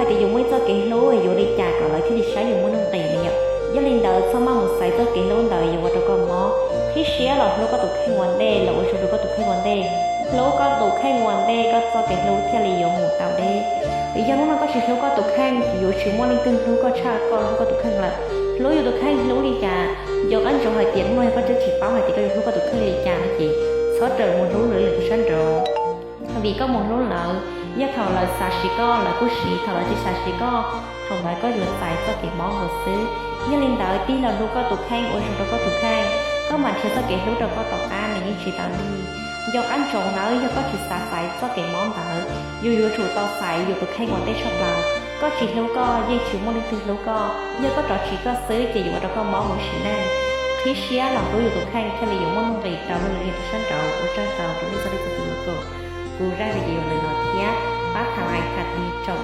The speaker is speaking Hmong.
tias yus muaj ib txoj kev hlub yuav li cas kom lawv thiaj li saib yus muaj nuj nqis na yom. Yog li ntawd txhob maj mus xaiv txoj kev hlub ntawd yuav ua rau koj mob. Qhib siab los hlub koj tus kheej ua ntej, los ua zoo rau koj tus kheej ua ntej. Hlub koj tus kheej ua ntej koj txoj kev hlub thiaj li yuav mus tau deb. Yog hnub no koj tsis hlub koj tus kheej, yuav tsis muaj leej twg hlub koj tshaj koj hlub koj tus kheej lawm. Hlub yus tus kheej hlub li cas? Nco qab ntsoov hais tias hnub no yog koj twb tsis paub hais tias koj yuav hlub koj tus kheej li cas no ces txhob rawm mus hlub lwm tus sab nraud. Vim koj mus hlub lawv, yog thaum lawv xav siv koj lawv kuj siv, thaum lawv tsis xav siv koj, thaum ntawd koj yuav txais txoj kev mob nkaus xwb. Yog li ntawd tig los hlub koj tus kheej, ua zoo rau koj tus kheej, koj mam nrhiav txoj kev hlub rau koj tom qab nws yeej tsis tau lig. Nco qab ntsoov nawb, yog koj tsis xav xaiv txoj kev mob ntawd, yus yuav tsum tau xaiv yus tus kheej ua ntej tshaj plaws. Koj tsis hlub koj yeej tsis muaj leej twg hlub koj, yog koj rov tsim koj xwb ces yuav ua rau koj mob mus ib sim neej. Qhib siab los hlub yus tus kheej thiaj li yuav muaj nuj nqis rau lwm tus sab nraud. Ua tsaug ntau rau nej txhua leej txhua tus los koom kuv zaj video ntawm no thiab pab tham like tham tig rau